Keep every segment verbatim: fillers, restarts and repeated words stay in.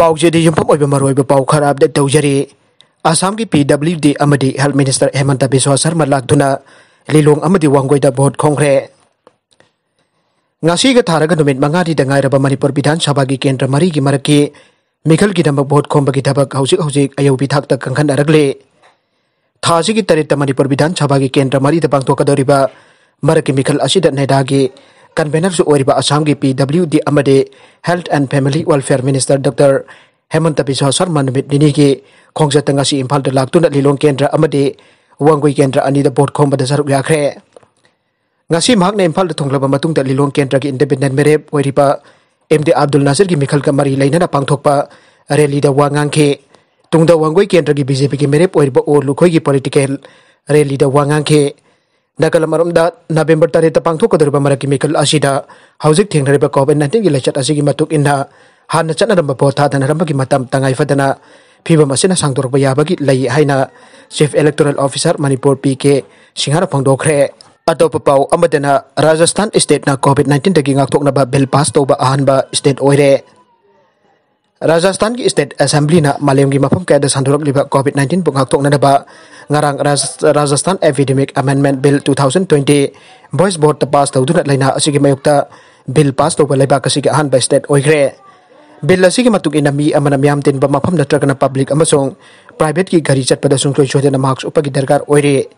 ꯄꯥꯎꯆꯦꯗ ꯌꯨꯝꯐꯝ ꯑꯣꯏꯕ ꯃꯔꯨꯑꯣꯏꯕ ꯄꯥꯎ ꯈꯔ ꯑꯞꯗꯦꯠ ꯇꯧꯖꯔꯤ꯫ ꯑꯁꯥꯝꯒꯤ ꯄꯤ ꯗꯕ꯭ꯂꯤꯎ ꯗꯤ ꯑꯃꯗꯤ ꯍꯦꯜꯊ ꯃꯤꯅꯤꯁꯇꯔ ꯍꯦꯃꯟꯇ ꯕꯤꯁ꯭ꯋꯥ ꯁꯔꯃ ꯂꯥꯛꯇꯨꯅ ꯂꯤꯂꯣꯡ ꯑꯃꯗꯤ ꯋꯥꯡꯒꯣꯏꯗ ꯚꯣꯠ ꯈꯣꯝꯈ꯭ꯔꯦ꯫ ꯉꯁꯤꯒ ꯊꯥꯔꯒ ꯅꯨꯃꯤꯠ ꯃꯉꯥꯅꯤꯗ ꯉꯥꯏꯔꯕ ꯃꯅꯤꯄꯨꯔ ꯕꯤꯙꯥꯟ ꯁꯚꯥꯒꯤ ꯀꯦꯟꯗ꯭ꯔ ꯃꯔꯤꯒꯤ ꯃꯔꯛꯀꯤ ꯃꯤꯈꯜꯒꯤꯗꯃꯛ ꯚꯣꯠ ꯈꯣꯝꯕꯒꯤ ꯊꯕꯛ ꯍꯧꯖꯤꯛ ꯍꯧꯖꯤꯛ ꯑꯌꯧꯕꯤ ꯊꯥꯛꯇ ꯀꯟꯈꯠꯅꯔꯛꯂꯤ꯫ ꯊꯥ ꯑꯁꯤꯒꯤ ꯇꯔꯦꯠꯇ ꯃꯅꯤꯄꯨꯔ ꯕꯤꯙꯥꯟ ꯁꯚꯥꯒꯤ ꯀꯦꯟꯗ꯭ꯔ ꯃꯔꯤꯗ ꯄꯥꯡꯊꯣꯛꯀꯗꯧꯔꯤꯕ ꯃꯔꯛꯀꯤ ꯃꯤꯈꯜ ꯑꯁꯤꯗ ꯅꯦꯗꯥꯒꯤ ꯀꯟꯚꯦꯅꯔꯁꯨ ꯑꯣꯏꯔꯤꯕ ꯑꯁꯥꯝꯒꯤ ꯄꯤ ꯗꯕ꯭ꯂꯤꯎ ꯗꯤ ꯑꯃꯗꯤ health and family welfare minister doctor Hemanta Biswa Sarma ꯅꯨꯃꯤꯠ ꯅꯤꯅꯤꯒꯤ ꯈꯣꯡꯆꯠꯇ ꯉꯁꯤ ꯏꯝꯐꯥꯜꯗ ꯂꯥꯛꯇꯨꯅ ꯂꯤꯂꯣꯡ ꯀꯦꯟꯗ꯭ꯔ ꯑꯃꯗꯤ ꯋꯥꯡꯒꯣꯏ ꯀꯦꯟꯗ꯭ꯔ ꯑꯅꯤꯗ ꯚꯣꯠ ꯈꯣꯝꯕꯗ ꯁꯔꯨꯛ ꯌꯥꯈ꯭ꯔꯦ꯫ ꯉꯁꯤ ꯃꯍꯥꯛꯅ ꯏꯝꯐꯥꯜꯗ ꯊꯨꯡꯂꯕ ꯃꯇꯨꯡꯗ ꯂꯤꯂꯣꯡ ꯀꯦꯟꯗ꯭ꯔꯒꯤ ꯏꯟꯗꯤꯄꯦꯟꯗꯦꯟꯠ ꯃꯤꯔꯦꯞ ꯑꯣꯏꯔꯤꯕ ꯑꯦꯝ ꯗꯤ ꯑꯕꯗꯨꯜ ꯅꯥꯁꯤꯔꯒꯤ ꯃꯤꯈꯜꯒ ꯃꯔꯤ ꯂꯩꯅꯅ ꯄꯥꯡꯊꯣꯛꯄ ꯔꯦꯂꯤꯗ ꯋꯥ ꯉꯥꯡꯈꯤ꯫ ꯇꯨꯡꯗ ꯋꯥꯡꯒꯣꯏ ꯀꯦꯟꯗ꯭ꯔꯒꯤ ꯕꯤ ꯖꯦ ꯄꯤꯒꯤ ꯃꯤꯔꯦꯞ ꯑꯣꯏꯔꯤꯕ ꯑꯣ ꯂꯨꯈꯣꯏꯒꯤ ꯄꯣꯂꯤꯇꯤꯀꯦꯜ ꯔꯦꯂꯤꯗ ꯋꯥ ꯉꯥꯡꯈꯤ꯫ ꯅꯥꯀꯜ ꯑꯃꯔꯣꯝꯗ ꯅꯕꯦꯝꯕꯔ ꯇꯔꯦꯠꯇ ꯄꯥꯡꯊꯣꯛꯀꯗꯧꯔꯤꯕ ꯃꯔꯛꯀꯤ ꯃꯤꯈꯜ ꯑꯁꯤꯗ ꯍꯧꯖꯤꯛ ꯊꯦꯡꯅꯔꯤꯕ ꯀꯣꯚꯤꯗ ꯅꯥꯏꯟꯇꯤꯟꯒꯤ ꯂꯥꯏꯆꯠ ꯑꯁꯤꯒꯤ ꯃꯇꯨꯡ ꯏꯟꯅ ꯍꯥꯟꯅ ꯆꯠꯅꯔꯝꯕ ꯚꯣꯠ ꯊꯥꯗꯅꯔꯝꯕꯒꯤ ꯃꯇꯝ ꯇꯉꯥꯏ ꯐꯗꯅ ꯐꯤꯕꯝ ꯑꯁꯤꯅ ꯁꯥꯡꯗꯣꯔꯛꯄ ꯌꯥꯕꯒꯤ ꯂꯩ ꯍꯥꯏꯅ chief electoral officer Manipur P K ꯁꯤꯡꯍꯅ ꯐꯣꯡꯗꯣꯛꯈ꯭ꯔꯦ꯫ ꯑꯇꯣꯞꯄ ꯄꯥꯎ ꯑꯃꯗꯅ ꯔꯥꯖꯁꯊꯥꯟ ꯁ꯭ꯇꯦꯠꯅ ꯀꯣꯚꯤꯗ ꯅꯥꯏꯟꯇꯤꯟꯗꯒꯤ ꯉꯥꯛꯊꯣꯛꯅꯕ ꯕꯤꯜ ꯄꯥꯁ ꯇꯧꯕ ꯑꯍꯥꯟꯕ ꯁ꯭ꯇꯦꯠ ꯑꯣꯏꯔꯦ꯫ ꯔꯥꯖꯁꯊꯥꯟꯒꯤ ꯁ꯭ꯇꯦꯠ ꯑꯦꯁꯦꯝꯕ꯭ꯂꯤꯅ ꯃꯥꯂꯦꯝꯒꯤ ꯃꯐꯝ ꯀꯌꯥꯗ ꯁꯟꯗꯣꯔꯛꯂꯤꯕ ꯀꯣꯚꯤꯗ ꯅꯥꯏꯟꯇꯤꯟꯕꯨ ꯉꯥꯛꯊꯣꯛꯅꯅꯕ ꯉꯔꯥꯡ ꯔꯥꯖ-, Rajasthan epidemic amendment bill two thousand twenty voice ꯚꯣꯠꯇ ꯄꯥꯁ ꯇꯧꯗꯨꯅ ꯂꯥꯏꯅꯥ ꯑꯁꯤꯒꯤ ꯃꯥꯌꯣꯛꯇ ꯕꯤꯜ ꯄꯥꯁ ꯇꯧꯕ ꯂꯩꯕꯥꯛ ꯑꯁꯤꯒꯤ ꯑꯍꯥꯟꯕ ꯁ꯭ꯇꯦꯠ ꯑꯣꯏꯈ꯭ꯔꯦ꯫ ꯕꯤꯜ ꯑꯁꯤꯒꯤ ꯃꯇꯨꯡ ꯏꯟꯅ ꯃꯤ ꯑꯃꯅ ꯃꯤꯌꯥꯝ ꯇꯤꯟꯕ ꯃꯐꯝ ꯅꯠꯇ꯭ꯔꯒꯅ ꯄꯕ꯭ꯂꯤꯛ ꯑꯃꯁꯨꯡ ꯄ꯭ꯔꯥꯏꯚꯦꯠꯀꯤ ꯒꯥꯔꯤ ꯆꯠꯄꯗ ꯁꯨꯡꯁꯣꯏ ꯁꯣꯏꯗꯅ ꯃꯥꯁꯛ ꯎꯞꯄꯒꯤ ꯗꯔꯀꯥꯔ ꯑꯣꯏꯔꯤ꯫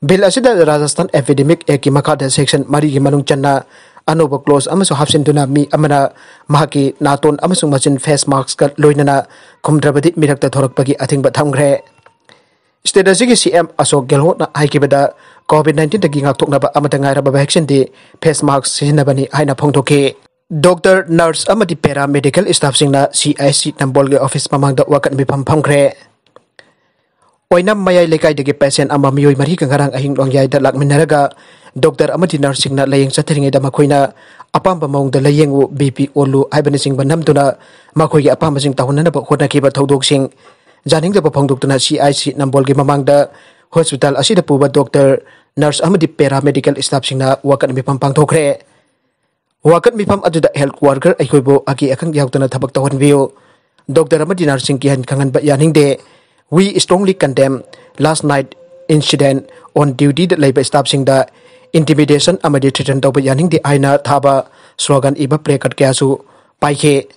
ꯕꯤꯜ ꯑꯁꯤꯗ ꯔꯥꯖꯁꯊꯥꯟ ꯑꯦꯄꯤꯗꯦꯃꯤꯛ ꯑꯦꯛꯀꯤ ꯃꯈꯥꯗ ꯁꯦꯛꯁꯟ ꯃꯔꯤꯒꯤ ꯃꯅꯨꯡ ꯆꯟꯅ ꯑꯅꯧꯕ ꯀ꯭ꯂꯣꯖ ꯑꯃꯁꯨ ꯍꯥꯞꯆꯤꯟꯗꯨꯅ ꯃꯤ ꯑꯃꯅ ꯃꯍꯥꯛꯀꯤ ꯅꯥꯇꯣꯟ ꯑꯃꯁꯨꯡ ꯃꯆꯤꯟ ꯐꯦꯁ ꯃꯥꯁꯛꯀ ꯂꯣꯏꯅꯅ ꯈꯨꯝꯗ꯭ꯔꯕꯗꯤ ꯃꯤꯔꯛꯇ ꯊꯣꯔꯛꯄꯒꯤ ꯑꯊꯤꯡꯕ ꯊꯝꯈ꯭ꯔꯦ꯫ ꯁ꯭ꯇꯦꯠ ꯑꯁꯤꯒꯤ ꯁꯤ ꯑꯦꯝ ꯑꯁꯣꯛ ꯒꯦꯍꯂꯣꯠꯅ ꯍꯥꯏꯈꯤꯕꯗ, ꯀꯣꯚꯤꯗ ꯅꯥꯏꯟꯇꯤꯟꯗꯒꯤ ꯉꯥꯛꯊꯣꯛꯅꯕ ꯑꯃꯠꯇ ꯉꯥꯏꯔꯕ ꯚꯦꯛꯁꯤꯟꯗꯤ ꯐꯦꯁ ꯃꯥꯁꯛ ꯁꯤꯖꯤꯟꯅꯕꯅꯤ ꯍꯥꯏꯅ ꯐꯣꯡꯗꯣꯛꯈꯤ꯫ ꯗꯣꯛꯇꯔ, ꯅꯔꯁ ꯑꯃꯗꯤ paramedical ꯁ꯭ꯇꯥꯐꯁꯤꯡꯅ C I C ꯅꯝꯕꯣꯜꯒꯤ office ꯃꯃꯥꯡꯗ ꯋꯥꯀꯠ ꯃꯤꯐꯝ ꯐꯝꯈ꯭ꯔꯦ꯫ ꯑꯣꯏꯅꯥꯝ ꯃꯌꯥꯏ ꯂꯩꯀꯥꯏꯗꯒꯤ ꯄꯦꯁꯦꯟ ꯑꯃ ꯃꯤꯑꯣꯏ ꯃꯔꯤꯒ ꯉꯔꯥꯡ ꯑꯍꯤꯡ ꯂꯣꯡꯌꯥꯏꯗ ꯂꯥꯛꯃꯤꯟꯅꯔꯒ ꯗꯣꯛꯇꯔ ꯑꯃꯗꯤ ꯅꯔꯁꯁꯤꯡꯅ ꯂꯥꯌꯦꯡ ꯆꯠꯊꯔꯤꯉꯩꯗ ꯃꯈꯣꯏꯅ ꯑꯄꯥꯝꯕ ꯃꯑꯣꯡꯗ ꯂꯥꯌꯦꯡꯉꯨ, ꯕꯤ ꯄꯤ ꯑꯣꯜꯂꯨ ꯍꯥꯏꯕꯅꯆꯤꯡꯕ ꯅꯝꯗꯨꯅ ꯃꯈꯣꯏꯒꯤ ꯑꯄꯥꯝꯕꯁꯤꯡ ꯇꯧꯍꯟꯅꯅꯕ ꯍꯣꯠꯅꯈꯤꯕ ꯊꯧꯗꯣꯛꯁꯤꯡ ꯌꯥꯅꯤꯡꯗꯕ ꯐꯣꯡꯗꯣꯛꯇꯨꯅ ꯁꯤ ꯑꯥꯏ ꯁꯤ ꯅꯝꯕꯣꯜꯒꯤ ꯃꯃꯥꯡꯗ ꯍꯣꯁꯄꯤꯇꯥꯜ ꯑꯁꯤꯗ ꯄꯨꯕ ꯗꯣꯛꯇꯔ, ꯅꯔꯁ ꯑꯃꯗꯤ ꯄꯦꯔꯥꯃꯦꯗꯤꯀꯦꯜ ꯁ꯭ꯇꯥꯐꯁꯤꯡꯅ ꯋꯥꯀꯠ ꯃꯤꯐꯝ ꯄꯥꯡꯊꯣꯛꯈ꯭ꯔꯦ꯫ ꯋꯥꯀꯠ ꯃꯤꯐꯝ ꯑꯗꯨꯗ ꯍꯦꯜꯊ ꯋꯥꯔꯀꯔ ꯑꯩꯈꯣꯏꯕꯨ ꯑꯀꯤ ꯑꯈꯪ ꯌꯥꯎꯗꯅ ꯊꯕꯛ ꯇꯧꯍꯟꯕꯤꯌꯨ꯫ ꯗꯣꯛꯇꯔ ꯑꯃꯗꯤ ꯅꯔꯁꯁꯤꯡ ꯀꯤꯍꯟ ꯈꯪꯍꯟꯕ ꯌꯥꯅꯤꯡꯗꯦ꯫ We strongly condemn last night incident on duty ꯗ ꯂꯩꯕ staff ꯁꯤꯡꯗ intimidation ꯑꯃꯗꯤ threaten ꯇꯧꯕ ꯌꯥꯅꯤꯡꯗꯦ ꯍꯥꯏꯅ ꯊꯥꯕ slogan ꯏꯕ placard ꯀꯌꯥꯁꯨ ꯄꯥꯏꯈꯤ꯫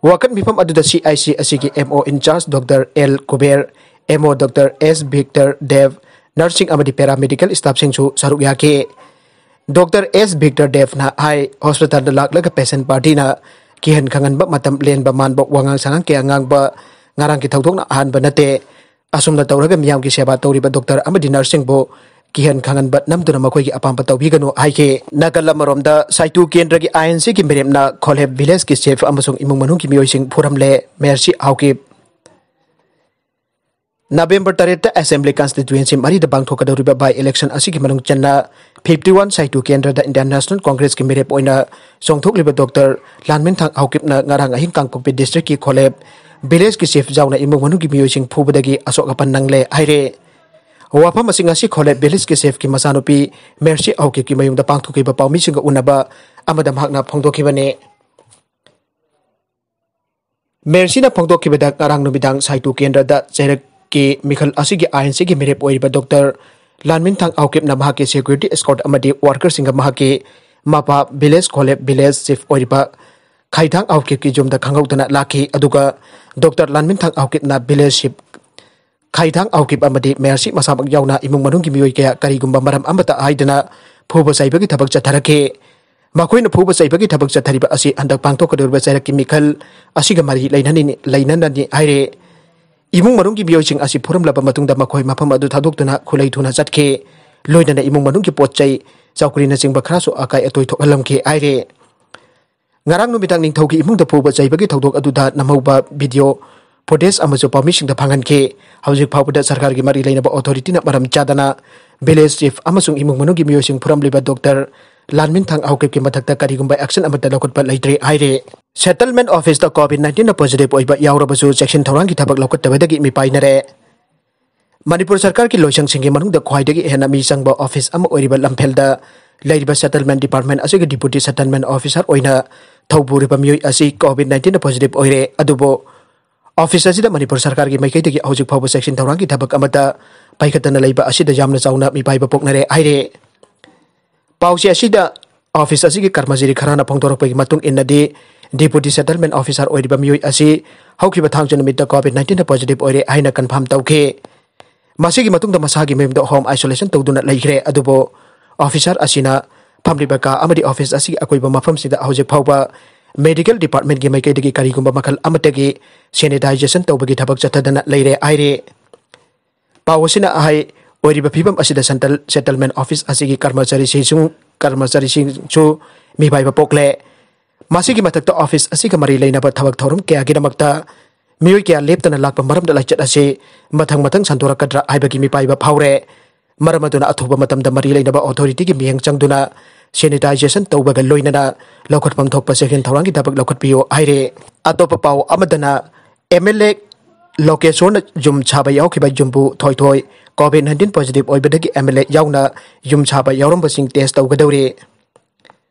ꯋꯥꯀꯠ ꯃꯤꯐꯝ ꯑꯗꯨꯗ C I C ꯑꯁꯤꯒꯤ M O in charge Doctor L Kuber, M O Doctor S Victor Dev, ꯅꯔꯁꯁꯤꯡ ꯑꯃꯗꯤ ꯄꯦꯔꯥꯃꯦꯗꯤꯀꯦꯜ ꯁ꯭ꯇꯥꯐꯁꯤꯡꯁꯨ ꯁꯔꯨꯛ ꯌꯥꯈꯤ꯫ ꯗꯣꯛꯇꯔ ꯑꯦꯁ ꯚꯤꯛꯇꯔ ꯗꯦꯕꯅ ꯍꯥꯏ, ꯍꯣꯁꯄꯤꯇꯥꯜꯗ ꯂꯥꯛꯂꯒ ꯄꯦꯁꯦꯟ ꯄꯥꯔꯇꯤꯅ ꯀꯤꯍꯟ ꯈꯪꯍꯟꯕ ꯃꯇꯝ ꯂꯦꯟꯕ ꯃꯥꯟꯕ ꯋꯥꯉꯥꯡ ꯁꯉꯥꯡ ꯀꯌꯥ ꯉꯥꯡꯕ ꯉꯔꯥꯡꯒꯤ ꯊꯧꯗꯣꯛꯅ ꯑꯍꯥꯟꯕ ꯅꯠꯇꯦ꯫ ꯑꯁꯨꯝꯅ ꯇꯧꯔꯒ ꯃꯤꯌꯥꯝꯒꯤ ꯁꯦꯕꯥ ꯇꯧꯔꯤꯕ ꯗꯣꯛꯇꯔ ꯑꯃꯗꯤ ꯅꯔꯁꯁꯤꯡꯕꯨ ꯀꯤꯍꯟ ꯈꯪꯍꯟꯕ ꯅꯝꯗꯨꯅ ꯃꯈꯣꯏꯒꯤ ꯑꯄꯥꯝꯕ ꯇꯧꯕꯤꯒꯅꯨ ꯍꯥꯏꯈꯤ꯫ ꯅꯥꯀꯜ ꯑꯃꯔꯣꯝꯗ ꯁꯥꯏꯇꯨ ꯀꯦꯟꯗ꯭ꯔꯒꯤ ꯑꯥꯏ ꯑꯦꯟ ꯁꯤꯒꯤ ꯃꯤꯔꯦꯞꯅ ꯈꯣꯂꯦꯞ ꯚꯤꯂꯦꯖꯀꯤ ꯆꯤꯐ ꯑꯃꯁꯨꯡ ꯏꯃꯨꯡ ꯃꯅꯨꯡꯒꯤ ꯃꯤꯑꯣꯏꯁꯤꯡ ꯐꯨꯔꯝꯂꯦ꯫ ꯃꯦꯔꯁꯤ ꯍꯥꯎꯀꯤꯞ꯫ ꯅꯕꯦꯝꯕꯔ ꯇꯔꯦꯠꯇ ꯑꯦꯁꯦꯝꯕ꯭ꯂꯤ ꯀꯟꯁꯇꯤꯇ꯭ꯋꯦꯟꯁꯤ ꯃꯔꯤꯗ ꯄꯥꯡꯊꯣꯛꯀꯗꯧꯔꯤꯕ ꯕꯥꯏ ꯏꯂꯦꯛꯁꯟ ꯑꯁꯤꯒꯤ ꯃꯅꯨꯡ ꯆꯟꯅ ꯐꯤꯐꯇꯤ ꯋꯥꯟ ꯁꯥꯏꯇꯨ ꯀꯦꯟꯗ꯭ꯔꯗ ꯏꯟꯗꯤꯌꯥꯟ ꯅꯦꯁꯅꯦꯜ ꯀꯣꯡꯒ꯭ꯔꯦꯁꯀꯤ ꯃꯤꯔꯦꯞ ꯑꯣꯏꯅ ꯆꯣꯡꯊꯣꯛꯂꯤꯕ ꯗꯣꯛꯇꯔ ꯂꯥꯟꯃꯤꯟꯊꯥꯡ ꯍꯥꯎꯀꯤꯞꯅ ꯉꯔꯥꯡ ꯑꯍꯤꯡ ꯀꯥꯡꯄꯣꯛꯄꯤ ꯗꯤꯁꯇ꯭ꯔꯤꯛꯀꯤ ꯈꯣꯂꯦꯞ ꯚꯤꯂꯦꯖꯀꯤ ꯆꯤꯐ ꯌꯥꯎꯅ ꯏꯃꯨꯡ ꯃꯅꯨꯡꯒꯤ ꯃꯤꯑꯣꯏꯁꯤꯡ ꯐꯨꯕꯗꯒꯤ ꯑꯁꯣꯛ ꯑꯄꯟ ꯅꯪꯂꯦ ꯍꯥꯏꯔꯦ꯫ ꯋꯥꯐꯝ ꯑꯁꯤ ꯉꯁꯤ ꯈꯣꯂꯦꯞ ꯚꯤꯂꯦꯖꯀꯤ ꯆꯤꯐꯀꯤ ꯃꯆꯥꯅꯨꯄꯤ ꯃꯦꯔꯁꯤ ꯍꯥꯎꯀꯤꯞꯀꯤ ꯃꯌꯨꯝꯗ ꯄꯥꯡꯊꯣꯛꯈꯤꯕ ꯄꯥꯎꯃꯤꯁꯤꯡꯒ ꯎꯅꯕ ꯑꯃꯗ ꯃꯍꯥꯛꯅ ꯐꯣꯡꯗꯣꯛꯈꯤꯕꯅꯤ꯫ ꯃꯦꯔꯁꯤꯅ ꯐꯣꯡꯗꯣꯛꯈꯤꯕꯗ, ꯉꯔꯥꯡ ꯅꯨꯃꯤꯗꯥꯡ ꯁꯥꯏꯇꯨ ꯀꯦꯟꯗ꯭ꯔꯗ ꯆꯩꯔꯛꯀꯤ ꯃꯤꯈꯜ ꯑꯁꯤꯒꯤ ꯑꯥꯏ ꯑꯦꯟ ꯁꯤꯒꯤ ꯃꯤꯔꯦꯞ ꯑꯣꯏꯔꯤꯕ ꯗꯣꯛꯇꯔ ꯂꯥꯟꯃꯤꯟꯊꯥꯡ ꯍꯥꯎꯀꯤꯞꯅ ꯃꯍꯥꯛꯀꯤ ꯁꯦꯀ꯭ꯌꯨꯔꯤꯇꯤ ꯏꯁꯀꯣꯔꯠ ꯑꯃꯗꯤ ꯋꯥꯔꯀꯔꯁꯤꯡꯒ ꯃꯍꯥꯛꯀꯤ ꯃꯄꯥ ꯚꯤꯂꯦꯖ ꯈꯣꯂꯦꯞ ꯚꯤꯂꯦꯖ ꯆꯤꯐ ꯑꯣꯏꯔꯤꯕ ꯈꯥꯏꯊꯥꯡ ꯍꯥꯎꯀꯤꯞꯀꯤ ꯌꯨꯝꯗ ꯈꯪꯍꯧꯗꯅ ꯂꯥꯛꯈꯤ꯫ ꯑꯗꯨꯒ ꯗꯣꯛꯇꯔ ꯂꯥꯟꯃꯤꯟꯊꯥꯡ ꯍꯥꯎꯀꯤꯞꯅ ꯚꯤꯂꯦꯖ ꯆꯤꯐ ꯈꯥꯏꯊꯥꯡ ꯍꯥꯎꯀꯤꯞ ꯑꯃꯗꯤ ꯃꯦꯔꯁꯤ ꯃꯁꯥꯃꯛ ꯌꯥꯎꯅ ꯏꯃꯨꯡ ꯃꯅꯨꯡꯒꯤ ꯃꯤꯑꯣꯏ ꯀꯌꯥ ꯀꯔꯤꯒꯨꯝꯕ ꯃꯔꯝ ꯑꯃꯠꯇ ꯍꯥꯏꯗꯅ ꯐꯨꯕ ꯆꯩꯕꯒꯤ ꯊꯕꯛ ꯆꯠꯊꯔꯛꯈꯤ꯫ ꯃꯈꯣꯏꯅ ꯐꯨꯕ ꯆꯩꯕꯒꯤ ꯊꯕꯛ ꯆꯠꯊꯔꯤꯕ ꯑꯁꯤ ꯍꯟꯗꯛ ꯄꯥꯡꯊꯣꯛꯀꯗꯧꯔꯤꯕ ꯆꯩꯔꯛꯀꯤ ꯃꯤꯈꯜ ꯑꯁꯤꯒ ꯃꯔꯤ ꯂꯩꯅꯅꯤ, ꯂꯩꯅꯅꯅꯤ ꯍꯥꯏꯔꯦ꯫ ꯏꯃꯨꯡ ꯃꯅꯨꯡꯒꯤ ꯃꯤꯑꯣꯏꯁꯤꯡ ꯑꯁꯤ ꯐꯨꯔꯝꯂꯕ ꯃꯇꯨꯡꯗ ꯃꯈꯣꯏ ꯃꯐꯝ ꯑꯗꯨ ꯊꯥꯗꯣꯛꯇꯨꯅ ꯈꯨꯂꯩ ꯊꯨꯅ ꯆꯠꯈꯤ꯫ ꯂꯣꯏꯅꯅ ꯏꯃꯨꯡ ꯃꯅꯨꯡꯒꯤ ꯄꯣꯠ ꯆꯩ, ꯆꯧꯀ꯭ꯔꯤꯅꯆꯤꯡꯕ ꯈꯔꯁꯨ ꯑꯀꯥꯏ ꯑꯇꯣꯏ ꯊꯣꯛꯍꯜꯂꯝꯈꯤ ꯍꯥꯏꯔꯦ꯫ ꯉꯔꯥꯡ ꯅꯨꯃꯤꯗꯥꯡ ꯅꯤꯡꯊꯧꯒꯤ ꯏꯃꯨꯡꯗ ꯐꯨꯕ ꯆꯩꯕꯒꯤ ꯊꯧꯗꯣꯛ ꯑꯗꯨꯗ ꯅꯝꯍꯧꯕ ꯚꯤꯗꯤꯑꯣ ꯐꯨꯇꯦꯖ ꯑꯃꯁꯨ ꯄꯥꯎꯃꯤꯁꯤꯡꯗ ꯐꯪꯍꯟꯈꯤ꯫ ꯍꯧꯖꯤꯛ ꯐꯥꯎꯕꯗ ꯁꯔꯀꯥꯔꯒꯤ ꯃꯔꯤ ꯂꯩꯅꯕ ꯑꯣꯊꯣꯔꯤꯇꯤꯅ ꯃꯔꯝ ꯆꯥꯗꯅ ꯚꯤꯂꯦꯖ ꯆꯤꯐ ꯑꯃꯁꯨꯡ ꯏꯃꯨꯡ ꯃꯅꯨꯡꯒꯤ ꯃꯤꯑꯣꯏꯁꯤꯡ ꯐꯨꯔꯝꯂꯤꯕ ꯗꯣꯛꯇꯔ ꯂꯥꯟꯃꯤꯟꯊꯥꯡ ꯍꯥꯎꯀꯤꯞꯀꯤ ꯃꯊꯛꯇ ꯀꯔꯤꯒꯨꯝꯕ ꯑꯦꯛꯁꯟ ꯑꯃꯠꯇ ꯂꯧꯈꯠꯄ ꯂꯩꯇ꯭ꯔꯤ ꯍꯥꯏꯔꯤ꯫ ꯁꯦꯇꯜꯃꯦꯟ ꯑꯣꯐꯤꯁꯇ ꯀꯣꯚꯤꯗ ꯅꯥꯏꯟꯇꯤꯟꯅ ꯄꯣꯖꯤꯇꯤꯚ ꯑꯣꯏꯕ ꯌꯥꯎꯔꯕꯁꯨ ꯆꯦꯛꯁꯤꯟ ꯊꯧꯔꯥꯡꯒꯤ ꯊꯕꯛ ꯂꯧꯈꯠꯇꯕꯗꯒꯤ ꯃꯤꯄꯥꯏꯅꯔꯦ꯫ ꯃꯅꯤꯄꯨꯔ ꯁꯔꯀꯥꯔꯒꯤ ꯂꯣꯏꯁꯪꯁꯤꯡꯒꯤ ꯃꯅꯨꯡꯗ ꯈ꯭ꯋꯥꯏꯗꯒꯤ ꯍꯦꯟꯅ ꯃꯤ ꯆꯪꯕ ꯑꯣꯐꯤꯁ ꯑꯃ ꯑꯣꯏꯔꯤꯕ ꯂꯝꯐꯦꯜꯗ ꯂꯩꯔꯤꯕ ꯁꯦꯇꯜꯃꯦꯟ ꯗꯤꯄꯥꯔꯠꯃꯦꯟ ꯑꯁꯤꯒꯤ ꯗꯤꯄꯨꯇꯤ ꯁꯦꯇꯜꯃꯦꯟ ꯑꯣꯐꯤꯁꯥꯔ ꯑꯣꯏꯅ ꯊꯧꯄꯨꯔꯤꯕ ꯃꯤꯑꯣꯏ ꯑꯁꯤ ꯀꯣꯚꯤꯗ ꯅꯥꯏꯟꯇꯤꯟꯗ ꯄꯣꯖꯤꯇꯤꯚ ꯑꯣꯏꯔꯦ꯫ ꯑꯗꯨꯕꯨ ꯑꯣꯐꯤꯁ ꯑꯁꯤꯗ ꯃꯅꯤꯄꯨꯔ ꯁꯔꯀꯥꯔꯒꯤ ꯃꯥꯏꯀꯩꯗꯒꯤ ꯍꯧꯖꯤꯛ ꯐꯥꯎꯕ ꯆꯦꯛꯁꯤꯟ ꯊꯧꯔꯥꯡꯒꯤ ꯊꯕꯛ ꯑꯃꯠꯇ ꯄꯥꯏꯈꯠꯇꯅ ꯂꯩꯕ ꯑꯁꯤꯗ ꯌꯥꯝꯅ ꯆꯥꯎꯅ ꯃꯤꯄꯥꯏꯕ ꯄꯣꯛꯅꯔꯦ ꯍꯥꯏꯔꯦ꯫ ꯄꯥꯎꯆꯦ ꯑꯁꯤꯗ ꯑꯣꯐꯤꯁ ꯑꯁꯤꯒꯤ ꯀꯔꯃꯆꯥꯔꯤ ꯈꯔꯅ ꯐꯣꯡꯗꯣꯔꯛꯄꯒꯤ ꯃꯇꯨꯡ ꯏꯟꯅꯗꯤ, ꯗꯤꯄꯨꯇꯤ ꯁꯦꯇꯜꯃꯦꯟ ꯑꯣꯐꯤꯁꯥꯔ ꯑꯣꯏꯔꯤꯕ ꯃꯤꯑꯣꯏ ꯑꯁꯤ ꯍꯧꯈꯤꯕ ꯊꯥꯡꯖ ꯅꯨꯃꯤꯠꯇ ꯀꯣꯚꯤꯗ ꯅꯥꯏꯟꯇꯤꯟꯗ ꯄꯣꯖꯤꯇꯤꯚ ꯑꯣꯏꯔꯦ ꯍꯥꯏꯅ ꯀꯟꯐꯥꯔꯝ ꯇꯧꯈꯤ꯫ ꯃꯁꯤꯒꯤ ꯃꯇꯨꯡꯗ ꯃꯁꯥꯒꯤ ꯃꯌꯨꯝꯗ ꯍꯣꯝ ꯑꯥꯏꯁꯣꯂꯦꯁꯟ ꯇꯧꯗꯨꯅ ꯂꯩꯈ꯭ꯔꯦ꯫ ꯑꯗꯨꯕꯨ ꯑꯣꯐꯤꯁꯥꯔ ꯑꯁꯤꯅ ꯐꯝꯂꯤꯕ ꯀꯥ ꯑꯃꯗꯤ ꯑꯣꯐꯤꯁ ꯑꯁꯤꯒꯤ ꯑꯀꯣꯏꯕ ꯃꯐꯝꯁꯤꯗ ꯍꯧꯖꯤꯛ ꯐꯥꯎꯕ ꯃꯦꯗꯤꯀꯦꯜ ꯗꯤꯄꯥꯔꯠꯃꯦꯟꯒꯤ ꯃꯥꯏꯀꯩꯗꯒꯤ ꯀꯔꯤꯒꯨꯝꯕ ꯃꯈꯜ ꯑꯃꯠꯇꯒꯤ ꯁꯦꯅꯤꯇꯥꯏꯖꯦꯁꯟ ꯇꯧꯕꯒꯤ ꯊꯕꯛ ꯆꯠꯊꯗꯅ ꯂꯩꯔꯦ ꯍꯥꯏꯔꯤ꯫ ꯄꯥꯎ ꯑꯁꯤꯅ ꯍꯥꯏ, ꯑꯣꯏꯔꯤꯕ ꯐꯤꯕꯝ ꯑꯁꯤꯗ ꯁꯦꯟꯇ꯭ꯔꯦꯜ ꯁꯦꯇꯜꯃꯦꯟ ꯑꯣꯐꯤꯁ ꯑꯁꯤꯒꯤ ꯀꯔꯃꯆꯥꯔꯤꯁꯤꯡꯁꯨ, ꯀꯔꯃꯆꯥꯔꯤꯁꯤꯡꯁꯨ ꯃꯤꯄꯥꯏꯕ ꯄꯣꯛꯂꯦ꯫ ꯃꯁꯤꯒꯤ ꯃꯊꯛꯇ ꯑꯣꯐꯤꯁ ꯑꯁꯤꯒ ꯃꯔꯤ ꯂꯩꯅꯕ ꯊꯕꯛ ꯊꯧꯔꯝ ꯀꯌꯥꯒꯤꯗꯃꯛꯇ ꯃꯤꯑꯣꯏ ꯀꯌꯥ ꯂꯦꯞꯇꯅ ꯂꯥꯛꯄ ꯃꯔꯝꯗ ꯂꯥꯏꯆꯠ ꯑꯁꯤ ꯃꯊꯪ ꯃꯊꯪ ꯁꯟꯗꯣꯔꯛꯀꯗ꯭ꯔꯥ ꯍꯥꯏꯕꯒꯤ ꯃꯤꯄꯥꯏꯕ ꯐꯥꯎꯔꯦ꯫ ꯃꯔꯝ ꯑꯗꯨꯅ ꯑꯊꯨꯕ ꯃꯇꯝꯗ ꯃꯔꯤ ꯂꯩꯅꯕ ꯑꯣꯊꯣꯔꯤꯇꯤꯒꯤ ꯃꯤꯠꯌꯦꯡ ꯆꯪꯗꯨꯅ ꯁꯦꯅꯤꯇꯥꯏꯖꯦꯁꯟ ꯇꯧꯕꯒ ꯂꯣꯏꯅꯅ ꯂꯧꯈꯠꯐꯝ ꯊꯣꯛꯄ ꯆꯦꯛꯁꯤꯟ ꯊꯧꯔꯥꯡꯒꯤ ꯊꯕꯛ ꯂꯧꯈꯠꯄꯤꯌꯨ ꯍꯥꯏꯔꯦ꯫ ꯑꯇꯣꯞꯄ ꯄꯥꯎ ꯑꯃꯗꯅ, ꯑꯦꯝ ꯑꯦꯜ ꯑꯦ ꯂꯣꯀꯦꯁꯣꯔꯅ ꯌꯨꯝ ꯁꯥꯕ ꯌꯥꯎꯈꯤꯕ ꯌꯨꯝꯕꯨ ꯊꯣꯏꯊꯣꯏ ꯀꯣꯚꯤꯗ ꯅꯥꯏꯟꯇꯤꯟ ꯄꯣꯖꯤꯇꯤꯚ ꯑꯣꯏꯕꯗꯒꯤ ꯑꯦꯝ ꯑꯦꯜ ꯑꯦ ꯌꯥꯎꯅ ꯌꯨꯝ ꯁꯥꯕ ꯌꯥꯎꯔꯝꯕꯁꯤꯡ ꯇꯦꯁ ꯇꯧꯒꯗꯧꯔꯤ꯫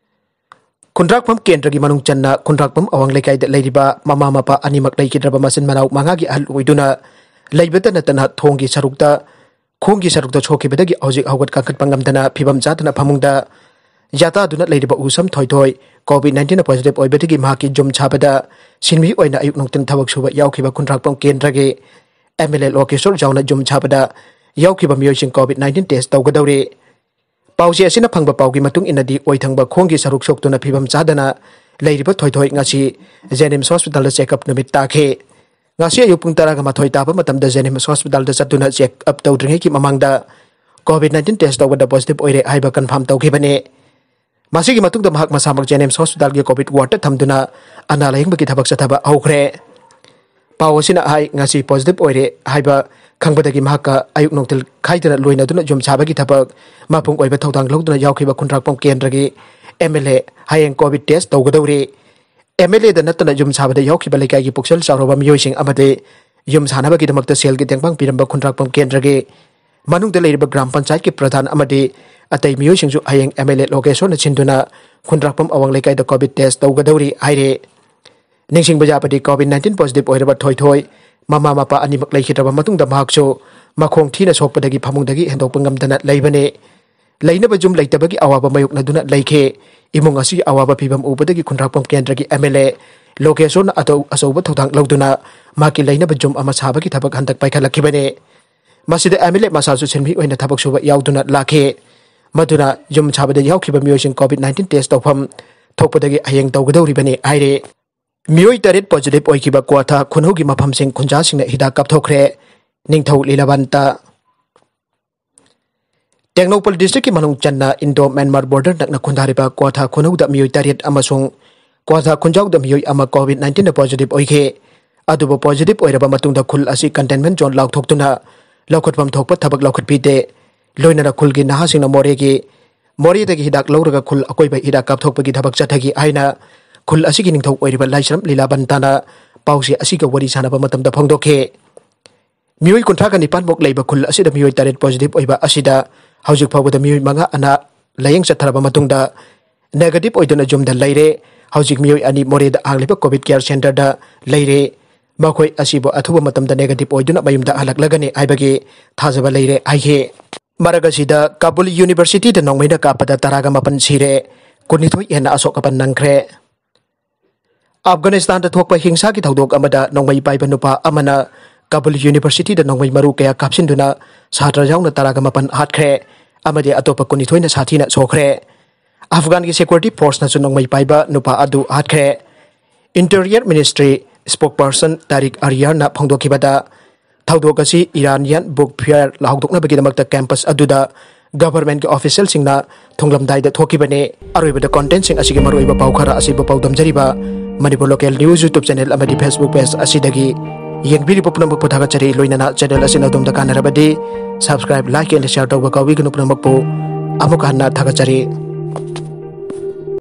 ꯈꯨꯟꯗ꯭ꯔꯥꯛꯄꯝ ꯀꯦꯟꯗ꯭ꯔꯒꯤ ꯃꯅꯨꯡ ꯆꯟꯅ ꯈꯨꯟꯗ꯭ꯔꯥꯛꯄꯝ ꯑꯋꯥꯡ ꯂꯩꯀꯥꯏꯗ ꯂꯩꯔꯤꯕ ꯃꯃꯥ ꯃꯄꯥ ꯑꯅꯤꯃꯛ ꯂꯩꯈꯤꯗ꯭ꯔꯕ ꯃꯆꯤꯟ ꯃꯅꯥꯎ ꯃꯉꯥꯒꯤ ꯑꯍꯜ ꯑꯣꯏꯗꯨꯅ ꯂꯩꯕꯇ ꯅꯠꯇꯅ ꯊꯣꯡꯒꯤ ꯁꯔꯨꯛꯇ, ꯈꯣꯡꯒꯤ ꯁꯔꯨꯛꯇ ꯁꯣꯛꯈꯤꯕꯗꯒꯤ ꯍꯧꯖꯤꯛ ꯍꯧꯒꯠ ꯀꯥꯡꯈꯠꯄ ꯉꯝꯗꯅ ꯐꯤꯕꯝ ꯆꯥꯗꯅ ꯐꯃꯨꯡꯗ ꯌꯥꯇꯥꯗꯨꯅ ꯂꯩꯔꯤꯕ ꯎꯁꯝ ꯊꯣꯏꯊꯣꯏ ꯀꯣꯚꯤꯗ ꯅꯥꯏꯟꯇꯤꯟ ꯄꯣꯖꯤꯇꯤꯚ ꯑꯣꯏꯕꯗꯒꯤ ꯃꯍꯥꯛꯀꯤ ꯌꯨꯝ ꯁꯥꯕꯗ ꯁꯤꯟꯃꯤ ꯑꯣꯏꯅ ꯑꯌꯨꯛ ꯅꯨꯡꯊꯤꯜ ꯊꯕꯛ ꯁꯨꯕ ꯌꯥꯎꯈꯤꯕ ꯈꯨꯟꯗ꯭ꯔꯥꯛꯄꯝ ꯀꯦꯟꯗ꯭ꯔꯒꯤ ꯑꯦꯝ ꯑꯦꯜ ꯑꯦ ꯂꯣꯀꯦꯁꯣꯔ ꯌꯥꯎꯅ ꯌꯨꯝ ꯁꯥꯕꯗ ꯌꯥꯎꯈꯤꯕ ꯃꯤꯑꯣꯏꯁꯤꯡ ꯀꯣꯚꯤꯗ ꯅꯥꯏꯟꯇꯤꯟ ꯇꯦꯁ ꯇꯧꯒꯗꯧꯔꯤ꯫ ꯄꯥꯎꯆꯦ ꯑꯁꯤꯅ ꯐꯪꯕ ꯄꯥꯎꯒꯤ ꯃꯇꯨꯡ ꯏꯟꯅꯗꯤ, ꯑꯣꯏꯊꯪꯕ ꯈꯣꯡꯒꯤ ꯁꯔꯨꯛ ꯁꯣꯛꯇꯨꯅ ꯐꯤꯕꯝ ꯆꯥꯗꯅ ꯂꯩꯔꯤꯕ ꯊꯣꯏꯊꯣꯏ ꯉꯁꯤ ꯖꯦꯅꯤꯝꯁ ꯍꯣꯁꯄꯤꯇꯥꯜꯗ ꯆꯦꯛꯑꯞ ꯅꯨꯃꯤꯠ ꯇꯥꯈꯤ꯫ ꯉꯁꯤ ꯑꯌꯨꯛ ꯄꯨꯡ ꯇꯔꯥꯒ ꯃꯥꯊꯣꯏ ꯇꯥꯕ ꯃꯇꯝꯗ ꯖꯦꯅꯤꯝꯁ ꯍꯣꯁꯄꯤꯇꯥꯜꯗ ꯆꯠꯇꯨꯅ ꯆꯦꯛꯑꯞ ꯇꯧꯗ꯭ꯔꯤꯉꯩꯒꯤ ꯃꯃꯥꯡꯗ ꯀꯣꯚꯤꯗ ꯅꯥꯏꯟꯇꯤꯟ ꯇꯦꯁ ꯇꯧꯕꯗ ꯄꯣꯖꯤꯇꯤꯚ ꯑꯣꯏꯔꯦ ꯍꯥꯏꯕ ꯀꯟꯐꯥꯔꯝ ꯇꯧꯈꯤꯕꯅꯤ꯫ ꯃꯁꯤꯒꯤ ꯃꯇꯨꯡꯗ ꯃꯍꯥꯛ ꯃꯁꯥꯃꯛ ꯖꯦꯅꯤꯝꯁ ꯍꯣꯁꯄꯤꯇꯥꯜꯒꯤ ꯀꯣꯚꯤꯗ ꯋꯥꯔꯗꯇ ꯊꯝꯗꯨꯅ ꯑꯅꯥ ꯂꯥꯌꯦꯡꯕꯒꯤ ꯊꯕꯛ ꯆꯠꯊꯕ ꯍꯧꯈ꯭ꯔꯦ꯫ ꯄꯥꯎ ꯑꯁꯤꯅ ꯍꯥꯏ, ꯉꯁꯤ ꯄꯣꯖꯤꯇꯤꯚ ꯑꯣꯏꯔꯦ ꯍꯥꯏꯕ ꯈꯪꯕꯗꯒꯤ ꯃꯍꯥꯛꯀ ꯑꯌꯨꯛ ꯅꯨꯡꯊꯤꯜ ꯈꯥꯏꯗꯅ ꯂꯣꯏꯅꯗꯨꯅ ꯌꯨꯝ ꯁꯥꯕꯒꯤ ꯊꯕꯛ ꯃꯄꯨꯡ ꯑꯣꯏꯕ ꯊꯧꯗꯥꯡ ꯂꯧꯗꯨꯅ ꯌꯥꯎꯈꯤꯕ ꯈꯨꯟꯗ꯭ꯔꯥꯛꯄꯝ ꯀꯦꯟꯗ꯭ꯔꯒꯤ ꯑꯦꯝ ꯑꯦꯜ ꯑꯦ ꯍꯌꯦꯡ ꯀꯣꯚꯤꯗ ꯇꯦꯁ ꯇꯧꯒꯗꯧꯔꯤ꯫ ꯑꯦꯝ ꯑꯦꯜ ꯑꯦꯗ ꯅꯠꯇꯅ ꯌꯨꯝ ꯁꯥꯕꯗ ꯌꯥꯎꯈꯤꯕ ꯂꯩꯀꯥꯏꯒꯤ ꯄꯨꯛꯆꯦꯜ ꯆꯥꯎꯔꯕ ꯃꯤꯑꯣꯏꯁꯤꯡ ꯑꯃꯗꯤ ꯌꯨꯝ ꯁꯥꯅꯕꯒꯤꯗꯃꯛꯇ ꯁꯦꯜꯒꯤ ꯇꯦꯡꯕꯥꯡ ꯄꯤꯔꯝꯕ ꯈꯨꯟꯗ꯭ꯔꯥꯛꯄꯝ ꯀꯦꯟꯗ꯭ꯔꯒꯤ ꯃꯅꯨꯡꯗ ꯂꯩꯔꯤꯕ ꯒ꯭ꯔꯥꯝ ꯄꯟꯆꯥꯌꯠꯀꯤ ꯄ꯭ꯔꯙꯥꯟ ꯑꯃꯗꯤ ꯑꯇꯩ ꯃꯤꯑꯣꯏꯁꯤꯡꯁꯨ ꯍꯌꯦꯡ ꯑꯦꯝ ꯑꯦꯜ ꯑꯦ ꯂꯣꯀꯦꯁꯣꯔꯅ ꯁꯤꯟꯗꯨꯅ ꯈꯨꯟꯗ꯭ꯔꯥꯛꯄꯝ ꯑꯋꯥꯡ ꯂꯩꯀꯥꯏꯗ ꯀꯣꯚꯤꯗ ꯇꯦꯁ ꯇꯧꯒꯗꯧꯔꯤ ꯍꯥꯏꯔꯦ꯫ ꯅꯤꯡꯁꯤꯡꯕ ꯌꯥꯕꯗꯤ, ꯀꯣꯚꯤꯗ ꯅꯥꯏꯟꯇꯤꯟ ꯄꯣꯖꯤꯇꯤꯚ ꯑꯣꯏꯔꯕ ꯊꯣꯏꯊꯣꯏ ꯃꯃꯥ ꯃꯄꯥ ꯑꯅꯤꯃꯛ ꯂꯩꯈꯤꯗ꯭ꯔꯕ ꯃꯇꯨꯡꯗ ꯃꯍꯥꯛꯁꯨ ꯃꯈꯣꯡ ꯊꯤꯅ ꯁꯣꯛꯄꯗꯒꯤ ꯐꯃꯨꯡꯗꯒꯤ ꯍꯦꯟꯗꯣꯛꯄ ꯉꯝꯗꯅ ꯂꯩꯕꯅꯤ꯫ ꯂꯩꯅꯕ ꯌꯨꯝ ꯂꯩꯇꯕꯒꯤ ꯑꯋꯥꯕ ꯃꯥꯌꯣꯛꯅꯗꯨꯅ ꯂꯩꯈꯤ꯫ ꯏꯃꯨꯡ ꯑꯁꯤꯒꯤ ꯑꯋꯥꯕ ꯐꯤꯕꯝ ꯎꯕꯗꯒꯤ ꯈꯨꯟꯗ꯭ꯔꯥꯛꯄꯝ ꯀꯦꯟꯗ꯭ꯔꯒꯤ ꯑꯦꯝ ꯑꯦꯜ ꯑꯦ ꯂꯣꯀꯦꯁꯣꯔꯅ ꯑꯆꯧ-, ꯑꯆꯧꯕ ꯊꯧꯗꯥꯡ ꯂꯧꯗꯨꯅ ꯃꯍꯥꯛꯀꯤ ꯂꯩꯅꯕ ꯌꯨꯝ ꯑꯃ ꯁꯥꯕꯒꯤ ꯊꯕꯛ ꯍꯟꯗꯛ ꯄꯥꯏꯈꯠꯂꯛꯈꯤꯕꯅꯤ꯫ ꯃꯁꯤꯗ ꯑꯦꯝ ꯑꯦꯜ ꯑꯦ ꯃꯁꯥꯁꯨ ꯁꯤꯟꯃꯤ ꯑꯣꯏꯅ ꯊꯕꯛ ꯁꯨꯕ ꯌꯥꯎꯗꯨꯅ ꯂꯥꯛꯈꯤ꯫ ꯃꯗꯨꯅ ꯌꯨꯝ ꯁꯥꯕꯗ ꯌꯥꯎꯈꯤꯕ ꯃꯤꯑꯣꯏꯁꯤꯡ ꯀꯣꯚꯤꯗ ꯅꯥꯏꯟꯇꯤꯟ ꯇꯦꯁ ꯇꯧꯐꯝ ꯊꯣꯛꯄꯗꯒꯤ ꯍꯌꯦꯡ ꯇꯧꯒꯗꯧꯔꯤꯕꯅꯤ ꯍꯥꯏꯔꯤ꯫ ꯃꯤꯑꯣꯏ ꯇꯔꯦꯠ ꯄꯣꯖꯤꯇꯤꯚ ꯑꯣꯏꯈꯤꯕ ꯀ꯭ꯋꯥꯊꯥ ꯈꯨꯅꯧꯒꯤ ꯃꯐꯝꯁꯤꯡ ꯈꯨꯟꯖꯥꯁꯤꯡꯅ ꯍꯤꯗꯥꯛ ꯀꯥꯞꯊꯣꯛꯈ꯭ꯔꯦ꯫ ꯅꯤꯡꯊꯧ ꯂꯤꯂꯥꯕꯟꯇ꯫ ꯇꯦꯡꯅꯧꯄꯜ ꯗꯤꯁꯇ꯭ꯔꯤꯛꯀꯤ ꯃꯅꯨꯡ ꯆꯟꯅ ꯏꯟꯗꯣ ꯃ꯭ꯌꯥꯟꯃꯥꯔ ꯕꯣꯔꯗꯔ ꯅꯛꯅ ꯈꯨꯟꯗꯥꯔꯤꯕ ꯀ꯭ꯋꯥꯊꯥ ꯈꯨꯅꯧꯗ ꯃꯤꯑꯣꯏ ꯇꯔꯦꯠ ꯑꯃꯁꯨꯡ ꯀ꯭ꯋꯥꯊꯥ ꯈꯨꯟꯖꯥꯎꯗ ꯃꯤꯑꯣꯏ ꯑꯃ ꯀꯣꯚꯤꯗ ꯅꯥꯏꯟꯇꯤꯟꯗ ꯄꯣꯖꯤꯇꯤꯚ ꯑꯣꯏꯈꯤ꯫ ꯑꯗꯨꯕꯨ ꯄꯣꯖꯤꯇꯤꯚ ꯑꯣꯏꯔꯕ ꯃꯇꯨꯡꯗ ꯈꯨꯜ ꯑꯁꯤ ꯀꯟꯇꯦꯟꯃꯦꯟ ꯖꯣꯟ ꯂꯥꯎꯊꯣꯛꯇꯨꯅ ꯂꯧꯈꯠꯐꯝ ꯊꯣꯛꯄ ꯊꯕꯛ ꯂꯧꯈꯠꯄꯤꯗꯦ꯫ ꯂꯣꯏꯅꯅ ꯈꯨꯜꯒꯤ ꯅꯍꯥꯁꯤꯡꯅ ꯃꯣꯔꯦꯒꯤ, ꯃꯣꯔꯦꯗꯒꯤ ꯍꯤꯗꯥꯛ ꯂꯧꯔꯒ ꯈꯨꯜ ꯑꯀꯣꯏꯕ ꯍꯤꯗꯥꯛ ꯀꯥꯞꯊꯣꯛꯄꯒꯤ ꯊꯕꯛ ꯆꯠꯊꯈꯤ ꯍꯥꯏꯅ ꯈꯨꯜ ꯑꯁꯤꯒꯤ ꯅꯤꯡꯊꯧ ꯑꯣꯏꯔꯤꯕ ꯂꯥꯏꯁ꯭ꯔꯝ ꯂꯤꯂꯥꯕꯟꯇꯥꯅ ꯄꯥꯎꯆꯦ ꯑꯁꯤꯒ ꯋꯥꯔꯤ ꯁꯥꯟꯅꯕ ꯃꯇꯝꯗ ꯐꯣꯡꯗꯣꯛꯈꯤ꯫ ꯃꯤꯑꯣꯏ ꯀꯨꯟꯊ꯭ꯔꯥꯒ ꯅꯤꯄꯥꯟꯃꯨꯛ ꯂꯩꯕ ꯈꯨꯜ ꯑꯁꯤꯗ ꯃꯤꯑꯣꯏ ꯇꯔꯦꯠ ꯄꯣꯖꯤꯇꯤꯚ ꯑꯣꯏꯕ ꯑꯁꯤꯗ ꯍꯧꯖꯤꯛ ꯐꯥꯎꯕꯗ ꯃꯤꯑꯣꯏ ꯃꯉꯥ ꯑꯅꯥ ꯂꯥꯌꯦꯡ ꯆꯠꯊꯔꯕ ꯃꯇꯨꯡꯗ ꯅꯦꯒꯦꯇꯤꯚ ꯑꯣꯏꯗꯨꯅ ꯌꯨꯝꯗ ꯂꯩꯔꯦ꯫ ꯍꯧꯖꯤꯛ ꯃꯤꯑꯣꯏ ꯑꯅꯤ ꯃꯣꯔꯦꯗ ꯍꯥꯡꯂꯤꯕ ꯀꯣꯚꯤꯗ ꯀꯦꯌꯔ ꯁꯦꯟꯇꯔꯗ ꯂꯩꯔꯦ꯫ ꯃꯈꯣꯏ ꯑꯁꯤꯕꯨ ꯑꯊꯨꯕ ꯃꯇꯝꯗ ꯅꯦꯒꯦꯇꯤꯚ ꯑꯣꯏꯗꯨꯅ ꯃꯌꯨꯝꯗ ꯍꯜꯂꯛꯂꯒꯅꯤ ꯍꯥꯏꯕꯒꯤ ꯊꯥꯖꯕ ꯂꯩꯔꯦ ꯍꯥꯏꯈꯤ꯫ ꯃꯔꯛ ꯑꯁꯤꯗ ꯀꯥꯕꯨꯜ ꯌꯨꯅꯤꯚꯔꯁꯤꯇꯤꯗ ꯅꯣꯡꯃꯩꯅ ꯀꯥꯞꯄꯗ ꯇꯔꯥꯒ ꯃꯥꯄꯟ ꯁꯤꯔꯦ, ꯀꯨꯟꯅꯤꯊꯣꯏ ꯍꯦꯟꯅ ꯑꯁꯣꯛ ꯑꯄꯟ ꯅꯪꯈ꯭ꯔꯦ꯫ ꯑꯐꯒꯥꯅꯤꯁꯇꯥꯟꯗ ꯊꯣꯛꯄ ꯍꯤꯡꯁꯥꯒꯤ ꯊꯧꯗꯣꯛ ꯑꯃꯗ ꯅꯣꯡꯃꯩ ꯄꯥꯏꯕ ꯅꯨꯄꯥ ꯑꯃꯅ ꯀꯥꯕꯨꯜ ꯌꯨꯅꯤꯚꯔꯁꯤꯇꯤꯗ ꯅꯣꯡꯃꯩ ꯃꯔꯨ ꯀꯌꯥ ꯀꯥꯞꯁꯤꯟꯗꯨꯅ ꯁꯥꯇ꯭ꯔ ꯌꯥꯎꯅ ꯇꯔꯥꯒ ꯃꯥꯄꯟ ꯍꯥꯠꯈ꯭ꯔꯦ ꯑꯃꯗꯤ ꯑꯇꯣꯞꯄ ꯀꯨꯟꯅꯤꯊꯣꯏꯅ ꯁꯥꯊꯤꯅ ꯁꯣꯛꯈ꯭ꯔꯦ꯫ ꯑꯐꯒꯥꯟꯒꯤ ꯁꯦꯀ꯭ꯌꯨꯔꯤꯇꯤ ꯐꯣꯔꯁꯅꯁꯨ ꯅꯣꯡꯃꯩ ꯄꯥꯏꯕ ꯅꯨꯄꯥ ꯑꯗꯨ ꯍꯥꯠꯈ꯭ꯔꯦ꯫ ꯏꯟꯇꯤꯔꯤꯌꯔ ꯃꯤꯅꯤꯁꯇ꯭ꯔꯤ ꯁ꯭ꯄꯣꯛꯄꯔꯁꯟ ꯇꯥꯔꯤꯛ ꯑꯔꯤꯌꯥꯔꯅ ꯐꯣꯡꯗꯣꯛꯈꯤꯕꯗ, ꯊꯧꯗꯣꯛ ꯑꯁꯤ ꯏꯔꯥꯅꯤꯌꯥꯟ ꯕꯨꯛ ꯐꯤꯌꯔ ꯍꯧꯗꯣꯛꯅꯕꯒꯤꯗꯃꯛꯇ ꯀꯦꯝꯄꯁ ꯑꯗꯨꯗ ꯒꯚꯔꯟꯃꯦꯟꯠꯀꯤ ꯑꯣꯐꯤꯁꯤꯌꯦꯜꯁꯤꯡꯅ ꯊꯨꯡꯂꯝꯗꯥꯏꯗ ꯊꯣꯛꯈꯤꯕꯅꯤ꯫ ꯑꯔꯣꯏꯕꯗ ꯀꯣꯟꯇꯦꯟꯠꯁꯤꯡ ꯑꯁꯤꯒꯤ ꯃꯔꯨꯑꯣꯏꯕ ꯄꯥꯎ ꯈꯔ ꯑꯁꯤꯕꯨ ꯄꯥꯎꯗꯝꯖꯔꯤꯕ Manipur local news YouTube channel ꯑꯃꯗꯤ ꯐꯦꯁꯕꯨꯛ ꯄꯦꯖ ꯑꯁꯤꯗꯒꯤ ꯌꯦꯡꯕꯤꯔꯤꯕ ꯄꯨꯝꯅꯃꯛꯄꯨ ꯊꯥꯒꯠꯆꯔꯤ꯫ ꯂꯣꯏꯅꯅ ꯆꯦꯅꯦꯜ ꯑꯁꯤꯅ ꯑꯗꯣꯝꯗ ꯀꯥꯟꯅꯔꯕꯗꯤ subscribe, like and share ꯇꯧꯕ ꯀꯥꯎꯕꯤꯒꯅꯨ ꯄꯨꯝꯅꯃꯛꯄꯨ꯫ ꯑꯃꯨꯛ ꯍꯟꯅ ꯊꯥꯒꯠꯆꯔꯤ꯫